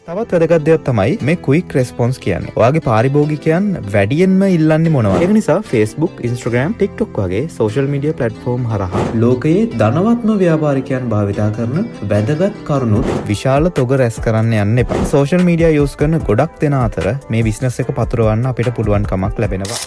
තවත් වැදගත් දෙයක් තමයි මේ ක්වික් රෙස්පොන්ස් කියන්නේ. ඔයාගේ පාරිභෝගිකයන් වැඩියෙන්ම ඉල්ලන්නේ මොනවද? ඒක නිසා Facebook, Instagram, TikTok වගේ සෝෂල් මීඩියා ප්ලැට්ෆෝම් හරහා ලෝකයේ ධනවත්ම ව්‍යාපාරිකයන් භාවිතා කරන වැදගත් කරුණුත් විශාල තොග රැස් කරන්න යන්න එපා. සෝෂල් මීඩියා යූස් කරන ගොඩක් දෙනා අතර මේ බිස්නස් එක පතුරවන්න අපිට පුළුවන්කමක් ලැබෙනවා.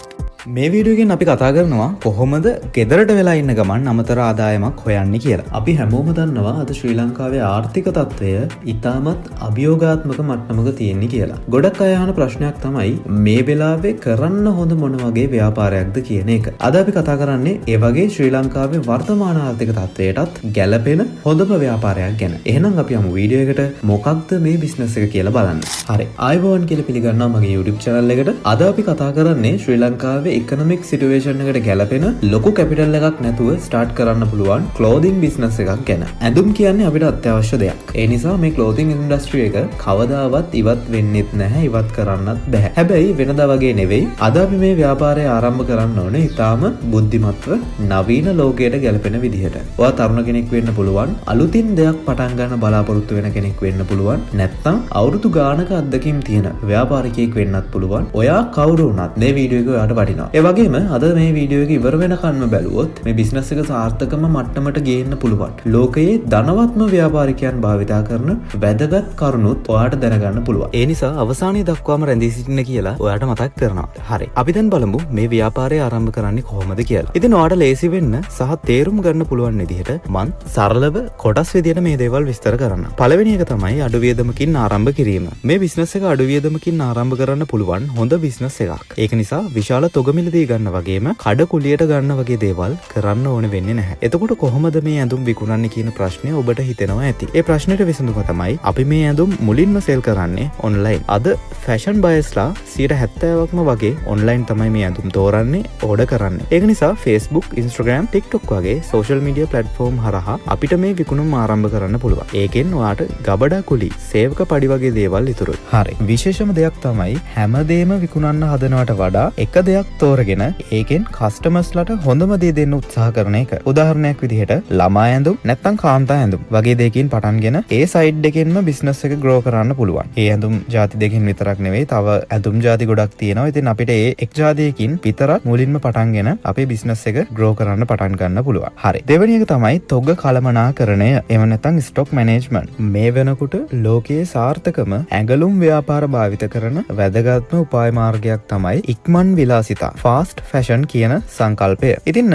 මේ වීඩියෝ එකෙන් අපි කතා කරනවා කොහොමද ගෙදරට වෙලා ඉන්න ගමන් අමතර ආදායමක් හොයන්නේ කියලා. අපි හැමෝම දන්නවා අද ශ්‍රී ලංකාවේ ආර්ථික තත්ත්වය ඉතාමත් අභියෝගාත්මක මට්ටමක තියෙන්නේ කියලා. ගොඩක් අය අහන ප්‍රශ්නයක් තමයි මේ වෙලාවේ කරන්න හොඳ මොන වගේ ව්‍යාපාරයක්ද කියන එක. අද අපි කතා කරන්නේ ඒ වගේ ශ්‍රී ලංකාවේ වර්තමාන ආර්ථික තත්ත්වයටත් ගැලපෙන හොඳම ව්‍යාපාරයක් ගැන. එහෙනම් අපි යමු වීඩියෝ එකට, මොකක්ද මේ බිස්නස් එක කියලා බලන්න. හරි. ආයුබෝවන් කියලා පිළිගන්නවා මගේ YouTube channel එකට. අද අපි කතා කරන්නේ ශ්‍රී ලංකාවේ ඉකනොමික් සිටුවේෂන් එකට ගැලපෙන, ලොකු කැපිටල් එකක් නැතුව ස්ටාර්ට් කරන්න පුළුවන් ක්ලෝතිං බිස්නස් එකක් ගැන. ඇඳුම් කියන්නේ අපිට අත්‍යවශ්‍ය දෙයක්. ඒ නිසා මේ ක්ලෝතිං ඉන්ඩස්ට්‍රි එක කවදාවත් ඉවත් වෙන්නෙත් නැහැ, ඉවත් කරන්නත් බැහැ. හැබැයි වෙනදා වගේ නෙවෙයි. අද අපි මේ ව්‍යාපාරය ආරම්භ කරන්න ඕනේ ඉතාම බුද්ධිමත්ව, නවීන ලෝකයට ගැලපෙන විදිහට. ඔයා තරුණ කෙනෙක් වෙන්න පුළුවන්, අලුතින් දෙයක් පටන් ගන්න බලාපොරොත්තු වෙන කෙනෙක් වෙන්න පුළුවන්, නැත්නම් අවුරුදු ගානක අත්දැකීම් තියෙන ව්‍යාපාරිකයෙක් වෙන්නත් පුළුවන්. ඔයා කවුරු වුණත් මේ වීඩියෝ එක ඔයාට වටිනවා. ඒ වගේම අද මේ වීඩියෝ එක ඉවර වෙනකන්ම බැලුවොත් මේ බිස්නස් එක සාර්ථකම මට්ටමට ගේන්න පුළුවන්. ලෝකයේ ධනවත්ම ව්‍යාපාරිකයන් භාවිතා කරන වැදගත් කරුණුත් ඔයාට දැනගන්න පුළුවන්. ඒ නිසා අවසානයේ දක්වාම රැඳී සිටින්න කියලා ඔයාට මතක් කරනවා. හරි. අපි දැන් බලමු මේ ව්‍යාපාරය ආරම්භ කරන්නේ කොහොමද කියලා. ඉතින් ඔයාට ලේසි වෙන්න සහ තේරුම් ගන්න පුළුවන් විදිහට මං සරලව කොටස් විදිහට මේ දේවල් විස්තර කරන්න. පළවෙනි එක තමයි අඩු වියදමකින් ආරම්භ කිරීම. මේ බිස්නස් එක අඩු වියදමකින් ආරම්භ කරන්න පුළුවන් හොඳ බිස්නස් එකක්. ඒක නිසා විශාල තොග මිලදී ගන්න වගේම කඩ කුලියට ගන්න වගේ දේවල් කරන්න ඕන වෙන්නේ නැහැ. එතකොට කොහොමද මේ ඇඳුම් විකුණන්නේ කියන ප්‍රශ්නය ඔබට හිතෙනවා ඇති. ඒ ප්‍රශ්නෙට විසඳුම තමයි අපි මේ ඇඳුම් මුලින්ම සෙල් කරන්නේ ඔන්ලයින්. අද ෆැෂන් බයර්ස්ලා 70%ක්ම වගේ ඔන්ලයින් තමයි මේ ඇඳුම් තෝරන්නේ, ඕඩර් කරන්නේ. ඒක නිසා Facebook, Instagram, TikTok වගේ සෝෂල් මීඩියා ප්ලැට්ෆෝම් හරහා අපිට මේ විකුණුම් ආරම්භ කරන්න පුළුවන්. ඒකෙන් ඔයාට ගබඩා කුලි, සේවක පඩි වගේ දේවල් ඉතුරුයි. හරි. විශේෂම දෙයක් තමයි හැමදේම විකුණන්න හදනවට වඩා එක දෙයක් තෝරගෙන ඒකෙන් කස්ටමර්ස්ලාට හොඳම දේ දෙන්න උත්සාහ කරන එක. උදාහරණයක් විදිහට ළමා ඇඳුම් නැත්නම් කාන්තා ඇඳුම් වගේ දෙයකින් පටන්ගෙන ඒ සයිඩ් එකෙන්ම බිස්නස් එක ග්‍රෝ කරන්න පුළුවන්. ඒ ඇඳුම් ජාති දෙකකින් විතරක් නෙවෙයි, තව ඇඳුම් ජාති ගොඩක් තියෙනවා. ඉතින් අපිට ඒ එක් ජාතියකින් විතරක් මුලින්ම පටන්ගෙන අපේ බිස්නස් එක ග්‍රෝ කරන්න පටන් ගන්න පුළුවන්. හරි. දෙවෙනි එක තමයි තොග කළමනාකරණය. එහෙම නැත්නම් ස්ටොක් මැනේජ්මන්ට්. මේ වෙනකොට ලෝකයේ සාර්ථකම ඇඟලුම් ව්‍යාපාර භාවිත කරන වැදගත්ම උපාය මාර්ගයක් තමයි ඉක්මන් විලාසිතා, ෆාස්ට් ෆැෂන් කියන සංකල්පය. ඉතින්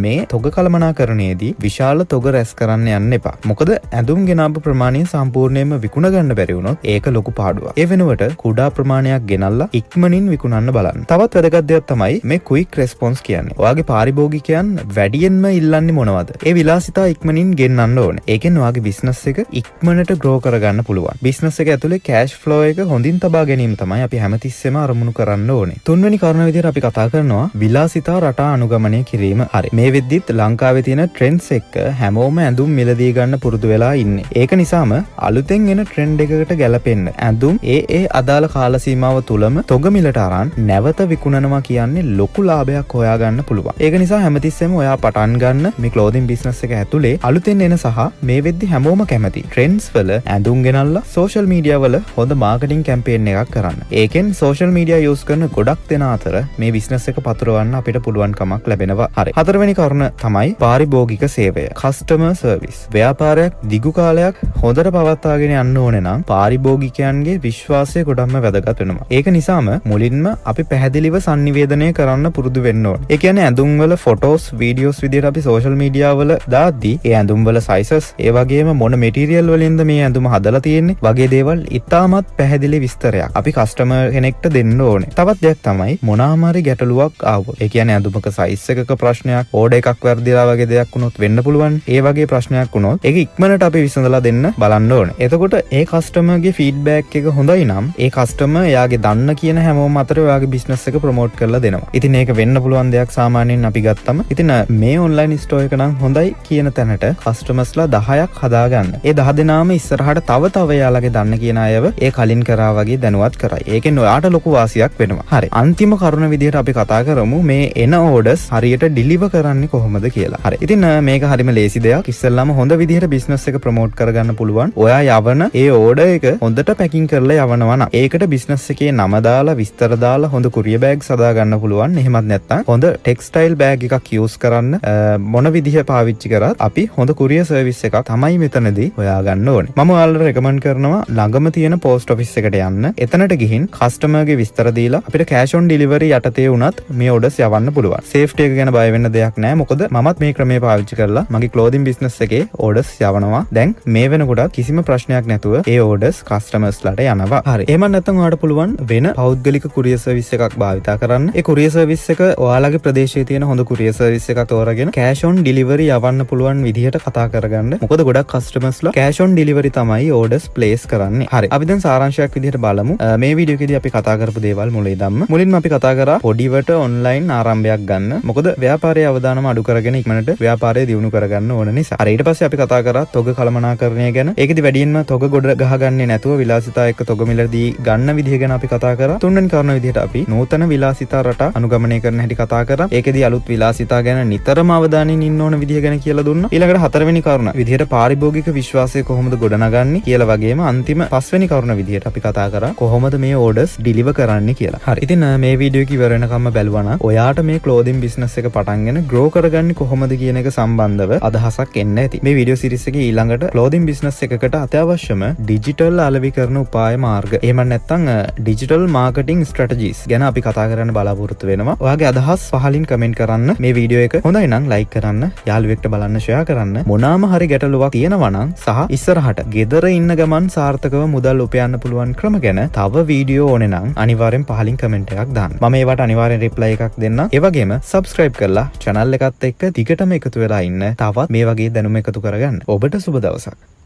මේ තොග කළමනාකරණයේදී විශාල තොග රැස් කරන්න යන්න එපා. මොකද ඇඳුම් ගෙනාපු ප්‍රමාණය සම්පූර්ණයෙන්ම විකුණ ගන්න බැරි වුණොත් ඒක ලොකු පාඩුවක්. ඒ වෙනුවට කුඩා ප්‍රමාණයක් ගෙනල්ලා ඉක්මනින් විකුණන්න බලන්න. තවත් වැදගත් දෙයක් තමයි මේ ක්වික් රෙස්පොන්ස් කියන්නේ. ඔයාගේ පාරිභෝගිකයන් වැඩියෙන්ම ඉල්ලන්නේ මොනවද? ඒ විලාසිතා ඉක්මනින් ගෙන්නන්න ඕනේ. ඒකෙන් ඔයාගේ බිස්නස් එක ඉක්මනට ග්‍රෝ කරගන්න පුළුවන්. බිස්නස් එක ඇතුලේ කෑෂ් ෆ්ලෝ එක හොඳින් තබා ගැනීම තමයි අපි හැමතිස්සෙම අරමුණු කරන්න ඕනේ. තුන්වෙනි කරුණ විදිහට අපි කතා කරනවා විලාසිතා රටා අනුගමනය කිරීම. හරි. මේ වෙද්දිත් ලංකාවේ තියෙන ට්‍රෙන්ඩ්ස් එක්ක හැමෝම ඇඳුම් මිලදී ගන්න පුරුදු වෙලා ඉන්නේ. ඒක නිසාම අලුතෙන් එන ට්‍රෙන්ඩ් එකකට ගැලපෙන්න ඇඳුම් ඒ ඒ අදාළ කාල සීමාව තුලම තොග මිලට අරන් නැවත විකුණනවා කියන්නේ ලොකු ලාභයක් හොයාගන්න පුළුවන්. ඒක නිසා හැමතිස්සෙම ඔයා පටන් ගන්න මේ ක්ලෝතින් බිස්නස් එක ඇතුලේ අලුතෙන් එන සහ මේ වෙද්දි හැමෝම කැමති ට්‍රෙන්ඩ්ස් වල ඇඳුම් ගෙනල්ලා සෝෂල් මීඩියා වල හොඳ මාකටිං කැම්පේන් එකක් කරන්න. ඒකෙන් සෝෂල් මීඩියා යූස් කරන ගොඩක් දෙනා අතර මේ බිස්නස් එක පතුරවන්න අපිට පුළුවන්කමක් ලැබෙනවා. හරි. හතරවෙනි කරුණ තමයි පාරිභෝගික සේවය. Customer service. ව්‍යාපාරයක් දිගු කාලයක් හොඳට පවත්වාගෙන යන්න ඕනේ නම් පාරිභෝගිකයන්ගේ විශ්වාසය ගොඩක්ම වැදගත් වෙනවා. ඒක නිසාම මුලින්ම අපි පැහැදිලිව සන්නිවේදනය කරන්න පුරුදු වෙන්න ඕනේ. ඒ කියන්නේ ඇඳුම් වල ෆොටෝස්, වීඩියෝස් විදිහට අපි සෝෂල් මීඩියා වල දාද්දි ඒ ඇඳුම් වල සයිසස්, ඒ වගේම මොන මෙටීරියල් වලින්ද මේ ඇඳුම හදලා තියෙන්නේ වගේ දේවල් ඉතාමත් පැහැදිලි විස්තරයක් අපි කස්ටමර් කෙනෙක්ට දෙන්න ඕනේ. තවත් දෙයක් තමයි මොනාම හරි ගැටලුවක් ආවොත්, ඒ කියන්නේ ඇඳුමක සයිස් එකක ප්‍රශ්නයක්, ඕඩර් එකක් වැරදිලා වගේ දෙයක් වුණොත් වෙන්න පුළුවන්. ඒ වගේ ප්‍රශ්නයක් වුණොත් ඒක ඉක්මනට අපි විසඳලා දෙන්න බලන්න ඕනේ. එතකොට ඒ කස්ටමර්ගේ ෆීඩ්බැක් එක හොඳයි නම් ඒ කස්ටමර් එයාගේ දන්න කියන හැමෝම අතර ඔයාගේ බිස්නස් එක ප්‍රොමෝට් කරලා දෙනවා. ඉතින් ඒක වෙන්න පුළුවන් දෙයක් සාමාන්‍යයෙන් අපි ගත්තම. ඉතින් මේ ඔන්ලයින් ස්ටෝර් එක නම් හොඳයි කියන තැනට කස්ටමර්ස්ලා 10ක් හදාගන්න. ඒ 10 දෙනාම ඉස්සරහට තව තව එයාලගේ දන්න කියන අයව ඒ කලින් කරා වගේ දැනුවත් කරයි. ඒකෙන් ඔයාට ලොකු වාසියක් වෙනවා. හරි. අන්තිම කරුණ විදිහට අපි කතා කරමු මේ එන ඕඩර්ස් හරියට ඩිලිවර් කරන්නේ කොහොමද කියලා. හරි. ඉතින් මේක හරිම ලේසි දෙයක්. ඉස්සෙල්ලාම හොඳ විදිහට බිස්නස් එක ප්‍රොමෝට් කරගන්න පුළුවන්. ඔයා යවන ඒ ඕඩර් එක හොඳට පැකින් කරලා යවනවා නම්, ඒකට බිස්නස් එකේ නම දාලා, විස්තර දාලා හොඳ කුරියර් බෑග්ස් හදා ගන්න පුළුවන්. එහෙමත් නැත්නම් හොඳ ටෙක්ස්ටයිල් බෑග් එකක් යූස් කරන්න. මොන විදිහ පාවිච්චි කරත් අපි හොඳ කුරියර් සර්විස් එකක් තමයි මෙතනදී හොයාගන්න ඕනේ. මම ඔයාලට රෙකමන්ඩ් කරනවා ළඟම තියෙන පෝස්ට් ඔෆිස් එකට යන්න. එතනට ගිහින් කස්ටමර්ගේ විස්තර දීලා අපිට කෑෂ් ඔන් ඩෙලිවරි යටතේ වුණත් මේ ඕඩර්ස් යවන්න පුළුවන්. සේෆ්ටි එක ගැන බය වෙන්න දෙයක් නෑ. මොකද මමත් මේ ක්‍රමය පාවිච්චි කරලා මගේ ක්ලෝතින් බිස්නස් එකේ ඕඩර්ස් යවනවා. දැන් මේ වෙනකොටත් කිසිම ප්‍රශ්නයක් නැතුව ඒ ඕඩර්ස් කස්ටමර්ස්ලාට යනවා. හරි. එහෙම නැත්නම් ඔයාලට පුළුවන් වෙන පෞද්ගලික කුරියර් සර්විස් එකක් භාවිතා කරන්න. ඒ කුරියර් සර්විස් එක ඔයාලගේ ප්‍රදේශයේ තියෙන හොඳ කුරියර් සර්විස් එකක් තෝරාගෙන කෑෂ් ඔන් ඩෙලිවරි යවන්න පුළුවන් විදිහට කතා කරගන්න. මොකද ගොඩක් කස්ටමර්ස්ලා කෑෂ් ඔන් ඩෙලිවරි තමයි ඕඩර්ස් ප්ලේස් කරන්නේ. හරි. අපි දැන් සාරාංශයක් විදිහට බලමු. මේ වීඩියෝ එකේදී අපි කතා කරපු දේවල් මුල ඉඳන්ම. මුලින්ම අපි කතා කරා පොඩිවට ඔන්ලයින් ආරම්භයක් ගන්න. මොකද ව්‍යාපාරයේ අවදානම අඩු කරගෙන ඉක්මනට ව්‍යාපාරය දියුණු කරගන්න ඕන නිසා. හරි. ඊට පස්සේ අපි කතා කරා තොග කළමනාකරණය ගැන. ඒකෙදි වැඩියෙන්ම තොග ගොඩ ගහගන්නේ නැතුව විලාසිතා එක්ක තොග මිලදී ගන්න විදිහ ගැන අපි කතා කරා. තුන්වෙනි කරුණ විදිහට අපි නූතන විලාසිතා රටා අනුගමනය කරන හැටි කතා කරා. ඒකෙදි අලුත් විලාසිතා ගැන නිතරම අවධානයෙන් ඉන්න ඕන විදිහ ගැන කියලා දුන්නා. ඊළඟට හතරවෙනි කරුණ විදිහට පාරිභෝගික විශ්වාසය කොහොමද ගොඩනගන්නේ කියලා වගේම අන්තිම පස්වෙනි කරුණ විදිහට අපි කතා කරා කොහොමද මේ ඕඩර්ස් ඩිලිවර් කරන්නේ කියලා. හරි. ඉතින් මේ වීඩියෝ එක ඉවර වෙනකම්ම බැලුවා නම් ඔයාට මේ ක්ලෝතින් බිස්නස් එක පටන්ගෙන ග්‍රෝ කරගන්නේ කොහොමද කියන එක සම්බන්ධව අදහසක් එන්න ඇති. මේ වීඩියෝ සීරීස් එකේ ඊළඟට ක්ලෝතින් බිස්නස් එකකට අත්‍යවශ්‍යම ඩිජිටල් අලෙවිකරණ උපාය මාර්ග, එහෙම නැත්නම් ඩිජිටල් මාකටිං ස්ට්‍රැටජිස් ගැන අපි කතා කරන්න බලාපොරොත්තු වෙනවා. ඔයාගේ අදහස් පහලින් කමෙන්ට් කරන්න. මේ වීඩියෝ එක හොඳයි නම් ලයික් කරන්න, යාළුවෙක්ට බලන්න ෂෙයා කරන්න. මොනාම හරි ගැටලුවක් තියෙනවා නම් සහ ඉස්සරහට ගෙදර ඉන්න ගමන් සාර්ථකව මුදල් උපයන්න පුළුවන් ක්‍රම ගැන තව වීඩියෝ ඕනේ නම් අනිවාර්යෙන් පහලින් කමෙන්ට් එකක් දාන්න. මම ඒවට අනිවාර්යෙන් රිප්ලයි එකක් දෙන්නම්. ඒ වගේම සබ්ස්ක්‍රයිබ් කරලා channel එකත් එක්ක දිගටම එකතු වෙලා ඉන්න, තවත් මේ වගේ දැනුම එකතු කරගන්න. ඔබට සුබ දවසක්.